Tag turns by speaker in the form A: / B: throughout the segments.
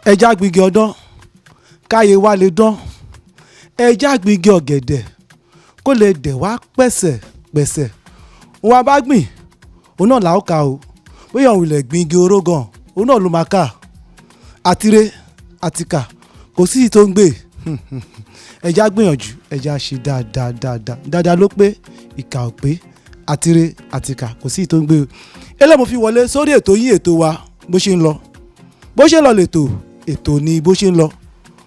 A: Ẹja gbígi ọdán káyé wa lè dán, ẹja gbígi ọ̀gẹ̀dẹ̀ kó lè dẹ̀ wá pẹ̀sẹ̀ pẹ̀sẹ̀. Òun a bá gbìn, òun náà là ó kà o. Bóyá òun ilẹ̀ gbin igi oró gan, òun náà ló máa kà. Àtire àtìkà kò sí tó ń gbé. Ẹja gbìyànjú, ẹja ṣe dáadáa dáadáa dáadáa ló pé, ìkà ò pé. Àtire àtìkà kò sí tó ń gbé o. Eléyìí mo fi wọlé sórí ètò yín, ètò wa, Bó Ṣe Ń Lọ. Bó Ṣe Ń Lọ lètò, ètò ni Bó Ṣe Ń Lọ.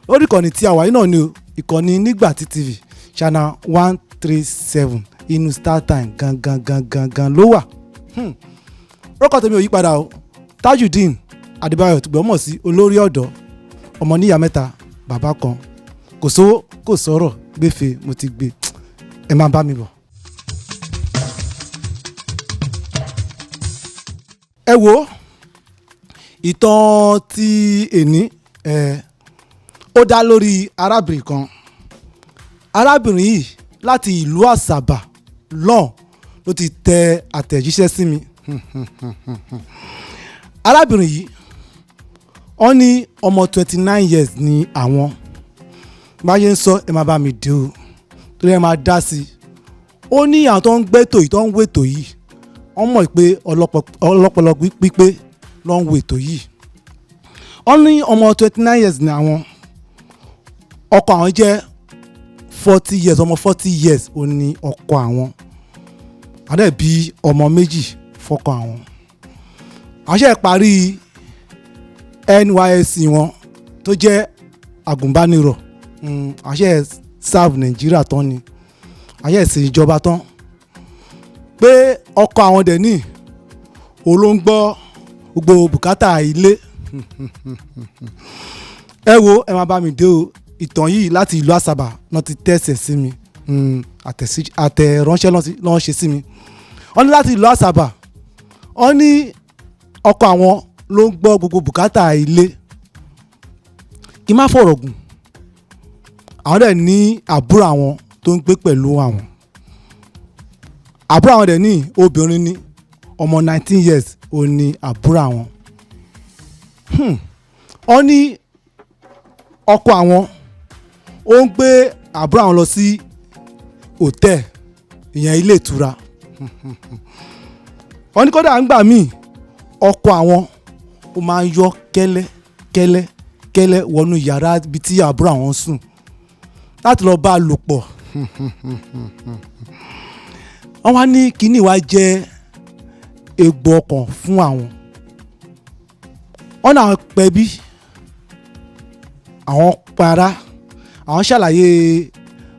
A: Lórí ìkànnì tí a wà yìí náà ni o, ìkànnì Nígbà tí TV, channel 137, inú StarTime gangan gangan gan ló wà. Orúkọ tèmi ò yí padà o, Tajudeen Adébáyọ̀ tó gbọ́ mọ̀ sí olórí ọ̀dọ́, ọmọ níyà mẹ́ta, bàbá kan. Kò sówó, kò sọ̀rọ̀ gbéfe, mo ti gbé. Ẹ máa bá mi bọ̀. Ẹ wo ìtàn tí èní ẹ, ó dá lórí arábìnrin kan. Arábìnrin yìí láti ìlú Àsàbà lọ́n ló ti tẹ àtẹ̀jíṣẹ́ sí mi. Arábìnrin yìí, wọ́n ní ọmọ 29 years ni àwọn. Báyé ń sọ, ẹ máa bá mi dé o, torí ẹ máa dá sí i. Ó ní àwọn tó ń gbẹ́tò yìí, tó ń wètò yìí, wọ́n mọ̀ pé ọlọ́pọlọ pípé ló ń wètò yìí. Wọ́n ní ọmọ 29 years ni àwọn. Ọkọ àwọn jẹ́ 40 years, ọmọ 40 years ó ní ọkọ àwọn. Àdẹ bí ọmọ méjì fọ́kọ àwọn. Àwọn ṣe parí NYSC wọn tó jẹ́ àgùnbánirọ̀. Àwọn ṣe serve Nàìjíríà tán ni, àwọn ṣe ṣe ìjọba tán. Pé ọkọ àwọn dẹ̀ ní òun ló ń gbọ́ gbogbo bùkátà ilé. Ẹ wo, ẹ máa bá mi dé o. Ìtàn yìí láti ìlú Àsàbà náà ti tẹ̀sẹ̀ sí mi. Àtẹ̀ránṣẹ́ ló ń ṣe sí mi. Wọ́n ní láti ìlú Àsàbà, wọ́n ní ọkọ àwọn ló ń gbọ́ gbogbo bùkátà ilé. Kí n má fọ̀rọ̀ gùn, àwọn dẹ̀ ní àbúrò àwọn tó ń gbé pẹ̀lú àwọn. Àbúrò àwọn dẹ̀ ní obìnrin ní ọmọ 19 years ó ní àbúrò àwọn. Wọ́n ní ọkọ àwọn ó ń gbé àbúrò àwọn lọ sí hòtẹ́ẹ̀, ìyẹn ilé ìtura. Wọ́n ní kódà ńgbà míì, ọkọ àwọn ó máa ń yọ kẹ́lẹ́ kẹ́lẹ́ kẹ́lẹ́ wọnú yàrá ibi tí àbúrò àwọn ń sùn láti lọ bá a lò pọ̀. Wọ́n wá ní kínní wá jẹ́ egbò ọkàn fún àwọn. Wọ́n náà pẹ̀bí àwọn para, àwọn ṣàlàyé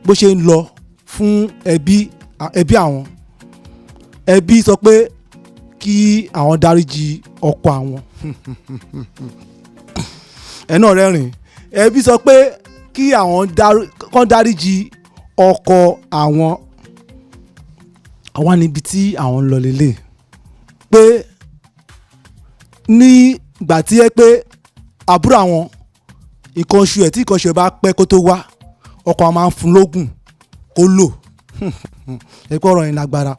A: bó ṣe ń lọ fún ẹbí. Ẹbí àwọn, ẹbí sọ pé kí àwọn dáríjì ọkọ àwọn. Ẹ náà rẹ́rìn. Ẹbí sọ pé kí àwọn kán dáríjì ọkọ àwọn. Àwọn níbi tí àwọn ń lọ lélẹ̀ pé nígbà tí ẹ pé àbúrò àwọn, nǹkan oṣù ẹ̀, tí nǹkan oṣù ẹ̀ bá pẹ́ kó tó wá, ọkọ àwọn máa ń fún lógùn kó lò. Ẹ pé ọ̀rọ̀ yẹn lágbára.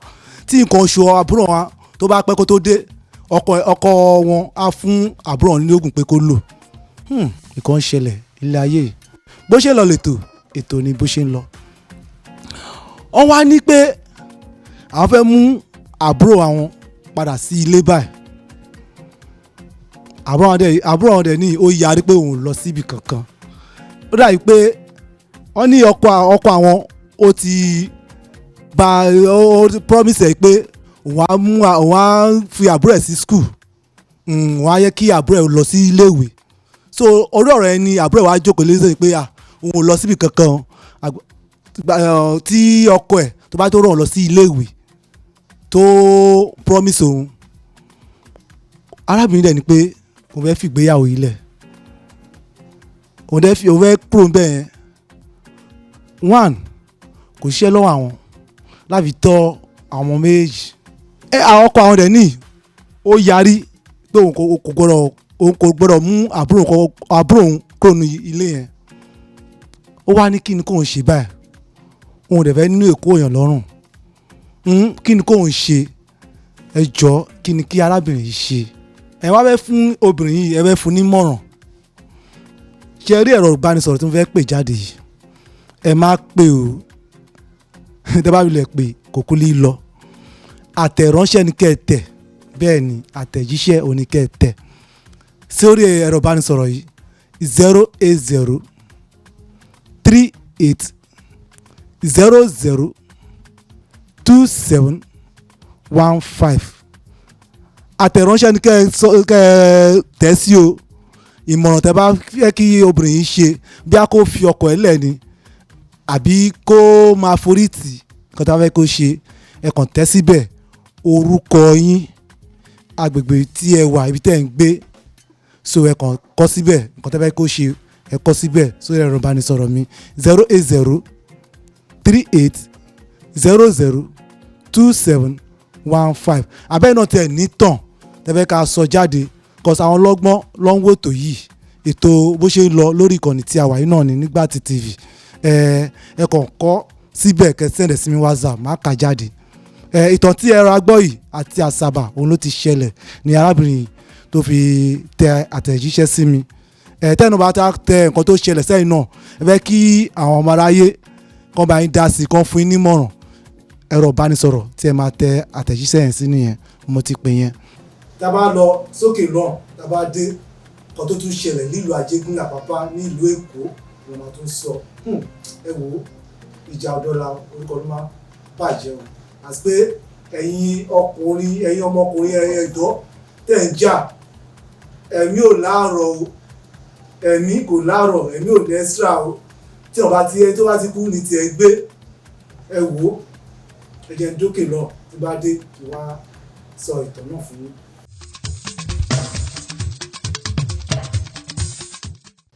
A: Tí nǹkan oṣù àbúrò wọn tó bá pẹ́ kó tó dé, ọkọ wọn á fún àbúrò wọn lóògùn pé kó lò. Nǹkan ń ṣẹlẹ̀ ilé ayé yìí. Bó ṣe lọ lètò, ètò ni Bó Ṣe Ń Lọ. Wọ́n wá ní pé àwọn fẹ́ mú àbúrò àwọn padà sí ilé báyìí. Àbúrò àwọn dẹ̀ ní ó yarí pé òun ò lọ síbi kankan. Ó dàbí pé wọ́n ní ọkọ àwọn ó ti bá ó promise ẹ̀ pé òun á fi àbúrò ẹ̀ sí school, òun á yẹ kí àbúrò ẹ̀ lọ sí iléèwé. So orí ọ̀rọ̀ ẹ ni àbúrò ẹ̀ wá jókòó lé sẹ́yìn pé à òun ò lọ síbi kankan tí ọkọ ẹ̀ tó bá tó rọ̀ lọ sí iléèwé tó promise òun. Arábìnrin dẹ̀ ni pé òun fẹ́ fìgbéyàwó yìí lẹ̀, òun dẹ̀ fi òun fẹ́ kúrò níbẹ̀ yẹn. One, kò ṣiṣẹ́ lọ́wọ́ àwọn láti tọ́ àwọn méjì ẹ. Àwọn ọkọ àwọn dẹ̀ ní ó yarí pé òun kò gbọ́dọ̀ mú àbúrò òun kúrò ní ilé yẹn. Ó wá ní kí ni kóun ṣe báyìí? Òun dẹ̀ fẹ́ nínú èkó èèyàn lọ́rùn. Kí ni kóun ṣe? Ẹ jọ, kí ni kí arábìnrin yìí ṣe? Ẹ wá fẹ́ fún obìnrin yìí, ẹ fẹ́ fún nímọ̀ràn. Ṣe rí ẹ̀rọ ìbánisọ̀rọ̀ tí mo fẹ́ pè jáde yìí, ẹ má pè o. Tẹ́ bá wulẹ̀ pé kò kú lè lọ. Àtẹ̀ránṣẹ́ ni kẹ́ ẹ tẹ̀, bẹ́ẹ̀ ni àtẹ̀jíṣẹ́ òní kẹ́ ẹ tẹ̀ sórí ẹ̀rọ ìbánisọ̀rọ̀ yìí: 08038002715. Àtẹ̀ránṣẹ́ ni kẹ́ ẹ kẹ́ ẹ tẹ̀ sí o. Ìmọ̀ràn tẹ́ bá fẹ́ kí obìnrin yìí ṣe, bí a kò fi ọkọ ẹ̀ lẹ̀ ni àbí kó máa forí tì, nǹkan tí a fẹ́ kó ṣe, ẹ kàn tẹ́ síbẹ̀, orúkọ yín, agbègbè tí ẹ wà, ibi tẹ́ ẹ̀ ń gbé. So ẹ kàn kọ síbẹ̀ nǹkan tẹ́ fẹ́ kó ṣe, ẹ kọ síbẹ̀ sórí ẹ̀rọ ìbánisọ̀rọ̀ mi: 08038002715. Abẹ́ẹ̀ náà tẹ̀ nítàn tẹ́ fẹ́ ká sọ jáde, 'cause àwọn ọlọ́gbọ́n ló ń wò tó yìí. Ètò Bó Ṣe ń Lọ lórí ìkànnì tí a wà yìí náà ní Nígbàtí TV. Ẹ ẹ kàn kọ síbẹ̀, kẹ́ send ẹ̀ sí mi WhatsApp, má kà jáde. Ẹ ìtàn tí ẹ ra gbọ́ yìí àti Àsàbà òun ló ti ṣẹlẹ̀ ní arábìnrin yìí tó fi tẹ àtẹ̀jíṣẹ́ sí mi. Ẹ tẹ́nu bá ta tẹ nǹkan tó ṣẹlẹ̀ sẹ́yìn náà, ẹ fẹ́ kí àwọn ọmọ aráyé kàn bá yín dá sí, kàn fún yín nímọ̀ràn, ẹ̀rọ ìbánisọ̀rọ̀ tí ẹ máa tẹ àtẹ̀jíṣẹ́ yẹn sí nìyẹn mo ti pè yẹn. Tá a bá lọ sókè lọ́n, tá a bá dé, nǹkan tó tún ṣẹlẹ̀ nílùú Àjẹgúnlẹ̀ Àpápá nílùú Èkó ló máa tún sọ. Ẹ wò ó, ìjà ọ̀dọ́la orúkọ ló máa bàjẹ́ o. Àti pé ẹ̀yin ọkùnrin, ẹ̀yin ọmọkùnrin, ẹ̀yin ẹ̀dọ́ tẹ̀ ń jà, ẹ̀mí ò láàrọ̀ o, ẹ̀mí kò láàrọ̀, ẹ̀mí ò ní extra o. Tí ọba tí ẹ tó bá ti kú ní tiẹ̀ gbé. Ẹ wò ó, ẹ jẹ́ ń dókè lọ, tí bá dé kí wá sọ ìtàn náà fún yín.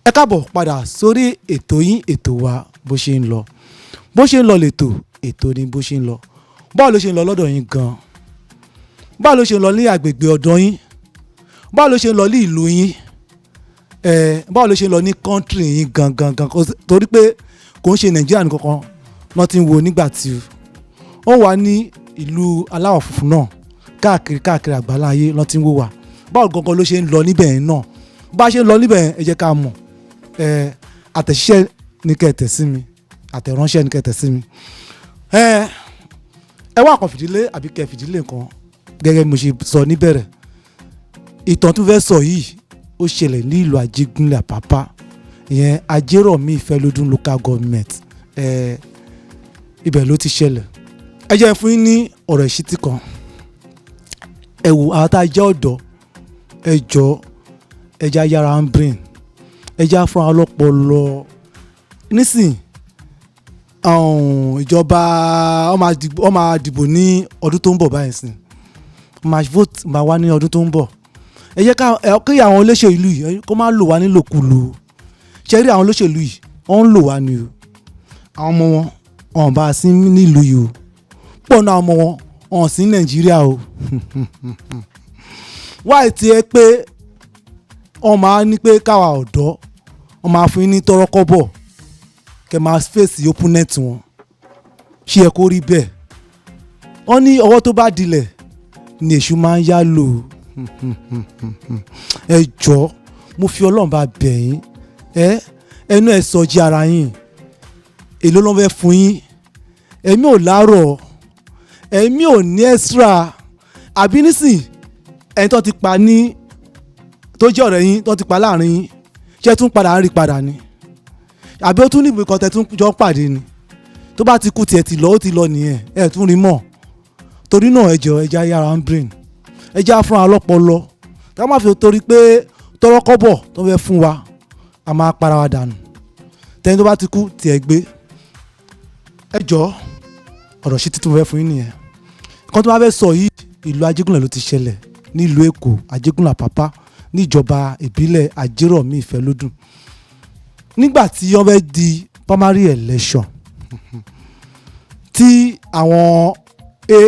A: Ẹ káàbọ̀ padà sórí ètò yín, ètò wa, Bó Ṣe ń Lọ. Bó Ṣe ń Lọ lètò, ètò ni Bó Ṣe ń Lọ. Báwo ló ṣe ń lọ lọ́dọ̀ yín gan-an? Báwo ló ṣe ń lọ ní agbègbè ọ̀dọ̀ yín? Báwo ló ṣe ń lọ ní ìlú yín? Ẹ báwo ló ṣe ń lọ ní country yín gangan gan? Torí pé kò ń ṣe Nàìjíríà nìkankan náà ti ń wo nígbà tí ó wà ní ìlú aláwọ̀ funfun náà, káàkiri káàkiri àgbáláyé lọ́n ti ń wò wá. Báwo gangan ló ṣe ń lọ níbẹ̀ yẹn náà? Bá a ṣe ń lọ níbẹ̀ yẹn, ẹ jẹ́ ká mọ̀. Ẹ àtẹ̀jíṣẹ́ ní kẹ́ ẹ tẹ̀ sí mi, àtẹ̀ránṣẹ́ ní kẹ́ ẹ tẹ̀ sí mi. Ẹ ẹ wá kàn fìdílé àbí kẹ́ fìdílé nǹkan. Gẹ́gẹ́ bí mo ṣe sọ níbẹ̀rẹ̀, ìtàn tó fẹ́ sọ yìí, ó ṣẹlẹ̀ ní ìlú Àjẹgúnlẹ̀ Àpápá, ìyẹn Ajérọ̀mí Ìfẹ́lódún Local Government. Ẹ ibẹ̀ ló ti ṣẹlẹ̀. Ẹ jẹ́ fún yín ní ọ̀rọ̀ ìṣítí kan. Ẹ wò, àwọn tá a jẹ́ ọ̀dọ́, ẹ jọ, ẹ jẹ́ ayára ń brain, ẹ jẹ́ fún wa lọ́pọlọ. Nísìn ìjọba wọ́n máa dìbò ní ọdún tó ń bọ̀ báyìí sìn, máa vote máa wá ní ọdún tó ń bọ̀. Ẹ jẹ́ ká kí àwọn olóṣèlú yìí kó má lò wá nílòkulò. Ṣe rí àwọn olóṣèlú yìí, wọ́n ń lò wá ni o. Àwọn ọmọ wọn, wọn bá a sí nílùú yìí o. Pọ̀ náà, ọmọ wọn, wọn sí Nàìjíríà o. Wáyé tí ẹ pé wọ́n máa ní pé káwa ọ̀dọ́, wọ́n máa fún yín ní tọ́rọ́kọ́bọ̀ kẹ́ máa face opponent wọn. Ṣé ẹ kó rí bẹ́ẹ̀? Wọ́n ní ọwọ́ tó bá dilẹ̀ ni èṣù máa ń yá lò. Ẹ jọ̀ọ́, mo fi Ọlọ́run bá bẹ̀ yín. Ẹ ẹnu ẹ sọ jí ara yín, èló ló ń fẹ́ fún yín? Ẹ̀mí ò láàrọ̀, ẹ̀mí ò ní extra. Àbí nísìn, ẹni tó ti pa ní tó jẹ́ ọ̀rẹ́ yín, tó ti pa láàrin yín, ṣé tún padà ń rí padà ni? Àbí ó tún níbi kan tẹ́ tún jọ ń pàdé ni? Tó bá ti kú, tiẹ̀ ti lọ, ó ti lọ nìyẹn, ẹ̀ tún rí mọ̀. Torí náà, ẹ jọ̀ọ́, ẹ jẹ́ ayára ń brain, ẹ jẹ́ fún wa lọ́pọlọ, ká má fi torí pé tọ́rọ́kọ́bọ̀ tó fẹ́ fún wa, a máa para wa dànù. Tẹ́ni tó bá ti kú, tiẹ̀ gbé. Ẹ jọ̀ọ́, ọ̀rọ̀ sí títí mo fẹ́ fún yín nìyẹn. Nǹkan tó bá fẹ́ sọ yìí, ìlú Ajégúnlẹ̀ ló ti ṣẹlẹ̀, nílùú Èkó, Ajégúnlẹ̀ Àpápá, níjọba ìbílẹ̀ Ajérọ̀mí Ìfẹ́lódùn. Nígbà tí wọ́n fẹ́ di primary election, tí àwọn A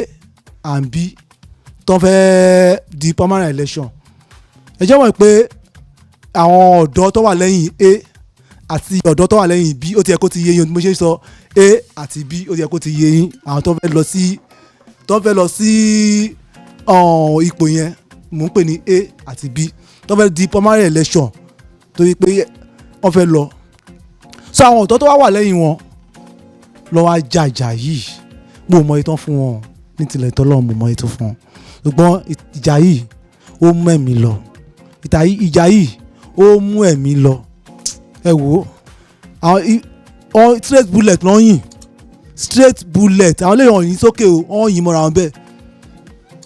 A: and B tó fẹ́ di primary election, ẹ jẹ́ wọ́n pé àwọn ọ̀dọ́ tó wà lẹ́yìn A àti ọ̀dọ́ tó wà lẹ́yìn B, ó ti yẹ kó ti yé yín. Mo ṣe sọ A àti B, ó ti yẹ kó ti yé yín. Àwọn tó fẹ́ lọ sí ipò yẹn, mò ń pè ní A àti B, tó fẹ́ di primary election, torí pé Wọ́n fẹ́ lọ. So àwọn ọ̀dọ́ tó wá wà lẹ́yìn wọn lọ́ wá jàjà yìí. Mo mọ ìtàn fún wọn ní tilẹ̀ tọ́lọ́, mo mọ ìtàn fún wọn, ṣùgbọ́n ìjà yìí, ó mú ẹ̀mí lọ. Ìjà yìí, ó mú ẹ̀mí lọ. Ẹ wò ó, àwọn straight bullet ló ń yìn, straight bullet. Àwọn lè yìn sókè o, wọ́n yìn mọ́ra wọn bẹ́ẹ̀.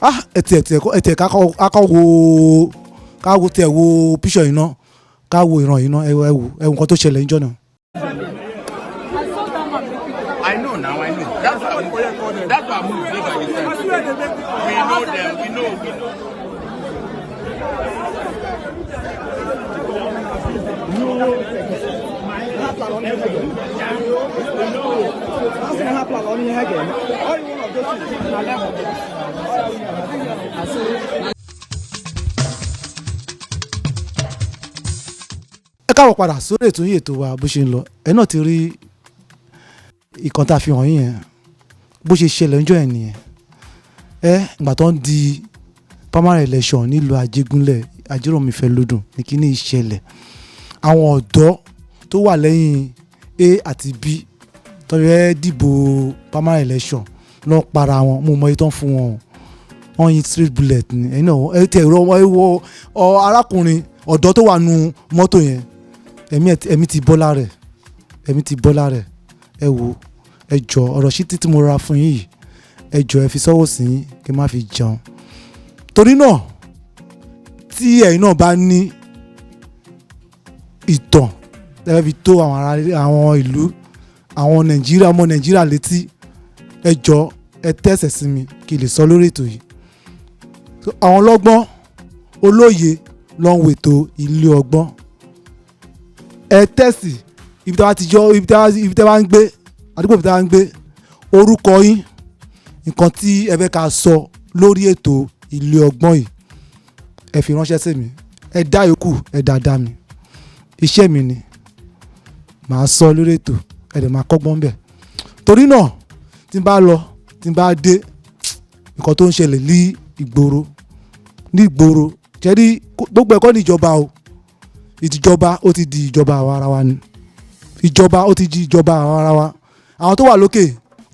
A: Ah, ẹtì ẹ̀ kákọ́ wo, káwo tiẹ̀ wo píṣọ̀ yìí náà, káwo ìran yìí náà. Ẹ wo, ẹ wo, ẹ wo nǹkan tó ṣẹlẹ̀ níjọ́ náà.
B: I know now, I know. That's why I moved day by the time. We know them, we know, we know.
A: Ẹ káàbọ̀ padà sórí ètò yìí, ètò wa, Bó Ṣe ń Lọ. Ẹ náà ti rí ìkan tá a fi hàn yín yẹn, bó ṣe ṣẹlẹ̀ ńjọ́ ẹ̀ nìyẹn. Ẹ ìgbà tó ń di primary election nílùú Àjẹgúnlẹ̀, Ajérọ̀mí Ìfẹ́lódùn ní kíní ìṣẹ̀lẹ̀. Àwọn ọ̀dọ́ tó wà lẹ́yìn A àti B tó fẹ́ dìbò primary election lọ para wọn. Mo mọ iye tó ń fún wọn o. Wọ́n yin straight bullet ni. Ẹ̀yin náà, ẹ tẹ̀ rọ, ẹ wo ọ arákùnrin ọ̀dọ́ tó wà nù mọ́tò yẹn, ẹ̀mí ti bọ́ lára ẹ̀, ẹ̀mí ti bọ́ lára ẹ̀. Ẹ wo, ẹ jọ, ọ̀rọ̀ sí títí mo ra fún yín yìí, ẹ jọ, ẹ fi sọ́wọ́ sí yín kí n má fi jẹun. Torí náà, tí ẹ̀yin náà bá ní ìtàn ẹ fẹ́ fi tó àwọn ará, àwọn ìlú, àwọn Nàìjíríà, ọmọ Nàìjíríà létí, ẹ jọ, ẹ tẹ̀sẹ̀ sí mi kí n lè sọ lórí ètò yìí. So, àwọn ọlọ́gbọ́n olóye ló ń wètò Ilé Ọgbọ́n. Ẹ tẹ̀sí ibi tí wọ́n ti jọ, ibi tí wọ́n bá ń gbé, àdúgbò ibi tí wọ́n bá ń gbé, orúkọ yín, nǹkan tí ẹ fẹ́ ká sọ lórí ètò Ilé Ọgbọ́n yìí, ẹ fi ránṣẹ́ sí mi. Ẹ dá yòókù, ẹ dáadáa mi, iṣẹ́ mi ni màá sọ lórí ètò, ẹ dẹ̀ máa kọ́gbọ́n bẹ̀. Torí náà, tí n bá lọ, tí n bá dé, nǹkan tó ń ṣẹlẹ̀ ní ìgboro, ní ìgboro ṣẹ́rí, gbogbo ẹ̀kọ́ ní ìjọba o. Ìjọba ó ti di ìjọba àwa ara wa ni. Ìjọba ó ti di ìjọba àwa ara wa. Àwọn tó wà lókè,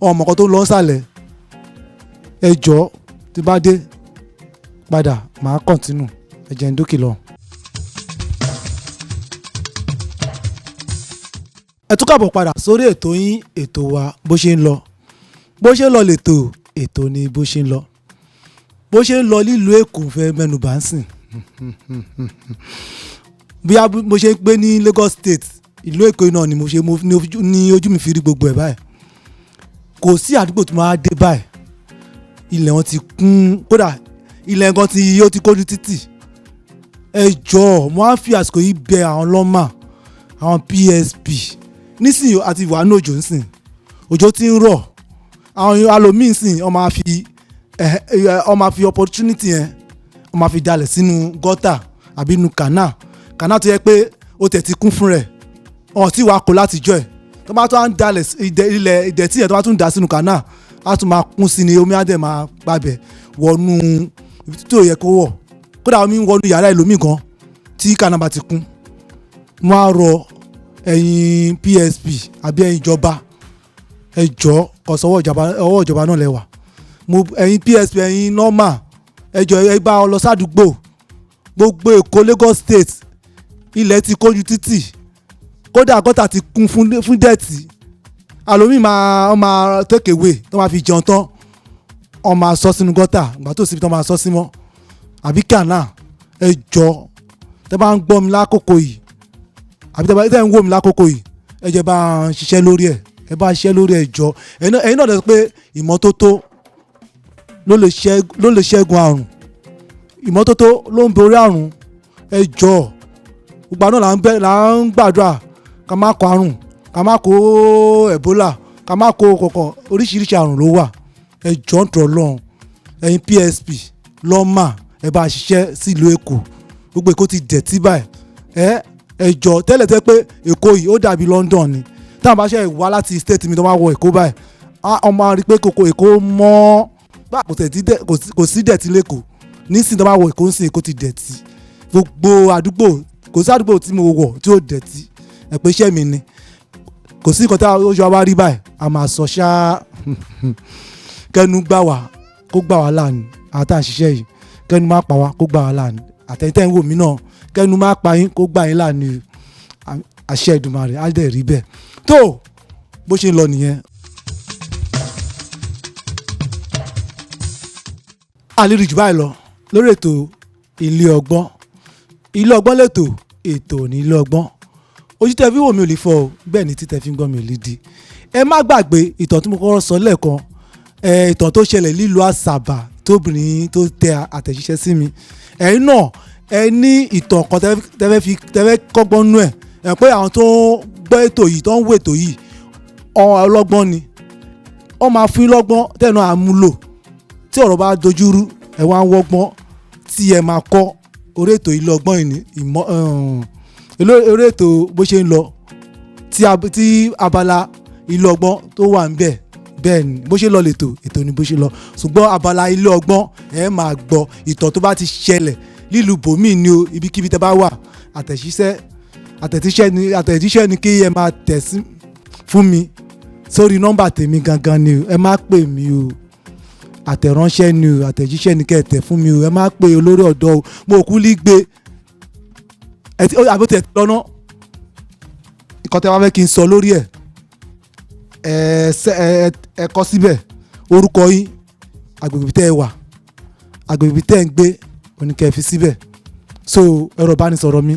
A: ọmọ kan tó ń lọ sàlẹ̀. Ẹ jọ̀ọ́, tí bá dé padà, màá continue. Ẹ jẹ́ n dókè lọ. Ẹ tún kàbọ̀ padà sórí ètò yín, ètò wa, Bó Ṣe ń Lọ. Bó ṣe ń lọ lètò, ètò ni Bó Ṣe ń Lọ. Bó ṣe ń lọ nílùú Èkó fẹ́ mẹ́nubà ń sìn. Bí mo ṣe ń gbé ní Lagos State, ìlú Èkó náà ni mo ṣe ní ojú mi fi rí gbogbo ẹ̀ báyìí. Kò sí àdúgbò tó máa dé báyìí, ilẹ̀ wọn ti kún, kódà ilẹ̀ gan ti ó ti kójú títì. Ẹ jọ̀ọ́, mo á fi àsìkò yìí bẹ àwọn LAWMA, àwọn PSP. Nísìnyí àti wà ní òjò nísìn, òjò ti ń rọ̀. Àwọn alòmíín sìn, wọ́n máa fi opportunity yẹn, wọ́n máa fi dalẹ̀ sínú gọ́tà àbí inú canal. Canal tó yẹ pé ó tẹ̀ ti kún fún rẹ̀, ọ̀n tí wàá kó láti jọ ẹ̀, tó bá tún á ń dalẹ̀ ilẹ̀ ìdẹ̀tí yẹn, tó bá tún dà sínú canal, á tún máa kún sí ni, omi á dẹ̀ máa gbàbẹ̀ wọnú ibi tí ò yẹ kó wọ̀. Kódà omi ń wọnú yàrá ẹlòmíì gan tí canal bá ti kún. Wọ́n á rọ ẹ̀yin PSP àbí ẹ̀yin ìjọba, ẹ jọ̀ọ́, kò sọ́wọ́ ìjọba, ọwọ́ ìjọba náà lẹ wà. Mo ẹ̀yin PSP, ẹ̀yin LAWMA, ẹ jọ̀ọ́, ẹ bá ọ lọ sádùúgbò gbogbo Èkó, Lagos State. Ilẹ̀ ti kójú títì, kódà gọ́tà ti kún fún dirty. Àlòmíì máa wọ́n máa take away tó máa fi jẹun tán, wọ́n máa sọ sínú gọ́tà ìgbà tó síbi tó máa sọ sí mọ́ àbí canal. Ẹ jọ̀ọ́, tẹ́ bá ń gbọ́ mi lákòókò yìí àbí tẹ́ ń wò mí lákòókò yìí, ẹ jẹ́ bá ń ṣiṣẹ́ lórí ẹ̀, ẹ bá ṣiṣẹ́ lórí ẹ̀. Jọ, ẹ̀yin náà lè sọ pé ìmọ́tótó ló lè ṣẹ́gun àrùn, ìmọ́tótó ló ń borí àrùn. Ẹ jọ̀ọ́, gbogbo àná là ń gbàdúrà ká má kó àrùn, ká má kó Ebola, ká má kó kọ̀ọ̀kan. Oríṣiríṣi àrùn ló wà. Ẹ jọ̀ọ́, ń tọ̀ lọ́hùn, ẹ̀yin PSP, LAWMA, ẹ bá ṣiṣẹ́ sílùú Èkó. Gbogbo Èkó ti dẹ̀tí báyìí. Ẹ jọ̀ọ́, tẹ́lẹ̀ tẹ́ pé Èkó yìí ó dàbí London ni. Táwọn bá ṣe wá láti state mi tó máa wọ Èkó báyìí, wọ́n máa rí i pé kòkó Èkó mọ́ bá kò sí dirty lẹ́kọ̀ọ́. Nísìnyí, tó bá wọ Èkó ń sìn, Èkó ti dirty. Gbogbo àdúgbò, kò sí àdúgbò tí mo wọ̀ tí ó dirty. Ẹ pé iṣẹ́ mi ni, kò sí nǹkan tá ojú wa bá rí báyìí a máa sọ ṣáá. Kẹnu gbà wá kó gbà wá láàánú, àtà ń ṣiṣẹ́ yìí, kẹnu má pa wá kó gbà wá láàánú. Àtẹ̀yìntẹ̀ ń wò mí náà, kẹnu má pa yín kó gbà yín láàánú. Àṣẹ Èdùmàrè á dẹ̀ rí bẹ́ẹ̀. Tó bó ṣe ń lọ nìyẹn. Àlejò jù báyìí lọ lórí ètò Ilé Ọgbọ́n. Ilé Ọgbọ́n lẹ́tọ̀, ètò ní Ilé Ọgbọ́n. Ojú tẹ fi wò mí ò lè fọ́ o, bẹ́ẹ̀ ni títẹ fi ń gbọ́ mi ò lè di. Ẹ má gbàgbé ìtàn tí mo kọ́kọ́ sọ lẹ́ẹ̀kan, ìtàn tó ṣẹlẹ̀ lílu Àsàbà, tóbìnrin tó tẹ àtẹ̀jíṣẹ́ sí mi. Ẹ̀yin náà ẹ ní ìtàn kan tẹ́fẹ́ fi tẹ́fẹ́ kọ́gbọ́n nú ẹ̀, ẹ̀ pé àwọn tó ń gbọ́ ètò yìí, tó ń wo ètò yìí, ọlọ́gbọ́n ni wọ́n máa fún yín lọ́gbọ́n tẹ̀nà àmúlò. Tí ọ̀rọ̀ bá dojúrú, ẹ wá ń wọ́gbọ́n tí ẹ máa kọ́ orí ètò Ilé Ọgbọ́n yìí ìmọ̀ orí ètò bó ṣe ń lọ, tí abala Ilé Ọgbọ́n tó wà ń bẹ̀. Bẹ́ẹ̀ ni bó ṣe lọ lètò, ètò ni bó ṣe lọ, ṣùgbọ́n abala Ilé Ọgbọ́n, ẹ máa gbọ́ ìtàn tó bá ti ṣẹlẹ̀ lílùú bòmíì ni o. Ibikíbi tẹ́ bá wà, àtẹ̀jíṣẹ́ ni kí ẹ máa tẹ̀ sí fún mi sórí nọ́mbà tèmi gangan ni o. Ẹ má pè mí o, àtẹ̀ránṣẹ́ ni o, àtẹ̀jíṣẹ́ ni kẹ́ ẹ tẹ̀ fún mi o. Ẹ má pè olórí ọ̀dọ́ o, mo kú lí gbé ẹ ti àbó tẹ̀ lọ́nà. Nǹkan tẹ́ wá fẹ́ kí n sọ lórí ẹ̀, ẹ kọ síbẹ̀: orúkọ yín, agbègbè tẹ́ ẹ wà, agbègbè tẹ́ ẹ ń gbé, òní kẹ́ ẹ fi síbẹ̀. So ẹ̀rọ ìbánisọ̀rọ̀ mi,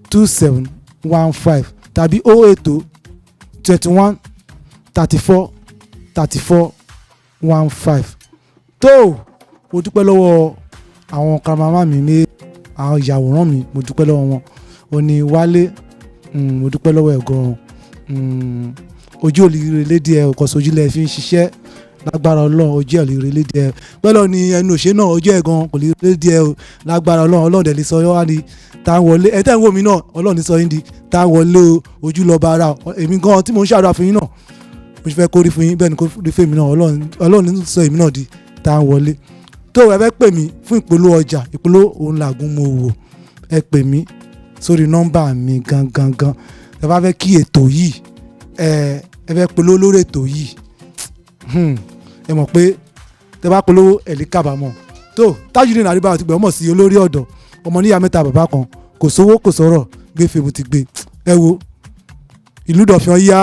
A: 08038002715 tàbí 08021343415. Tó mo dúpẹ́ lọ́wọ́ àwọn cameraman mi ní àwọn ìyàwòrán mi, mo dúpẹ́ lọ́wọ́ wọn. Ó ní Wálé, mo dúpẹ́ lọ́wọ́ ẹ̀ gan-an. Ojú òlìrè lédè ẹ̀ ọkọ̀ sójúlẹ̀ fi ń ṣiṣẹ́ lágbára Ọlọ́run. Ojú ẹ̀ lè lédè ẹ̀ pẹ́lú ní ẹnu òṣè náà, ojú ẹ̀ gan kò lè lédè ẹ̀ o lágbára Ọlọ́run. Ọlọ́run dẹ̀ lè sọ wá ní tá a wọlé. Ẹ tẹ́ ń wò mí náà, Ọlọ́run ní sọ yín di tá a wọlé o. Ojú lọ bá ara èmi gan tí mò ń ṣàdúrà fún yín náà, mo ṣe fẹ́ kó rí fún yín, bẹ́ẹ̀ ni kó rí fún èmi náà. Ọlọ́run ní sọ èmi náà di tá a wọlé. Tó ẹ fẹ́ pè mí fún ìpolówó ọjà, ìpolówó òun làgùn mo wò, ẹ pè mí sórí nọ́mbà mi gangan gan. Ẹ bá fẹ́ kí ètò yìí, ẹ fẹ́ polówó lórí ètò yìí, ẹ mọ̀ pé tẹ bá polówó ẹ lè kábàámọ̀. Tó Tajudeen Àríbáyọ̀ ti gbọ́ mọ̀ sí olórí ọ̀dọ́, ọmọ níyà mẹ́ta, bàbá kan, kò sówó kò sọ̀rọ̀ gbé fèmù ti gbé. Ẹ wo ìlú dọ̀fẹ́ yá.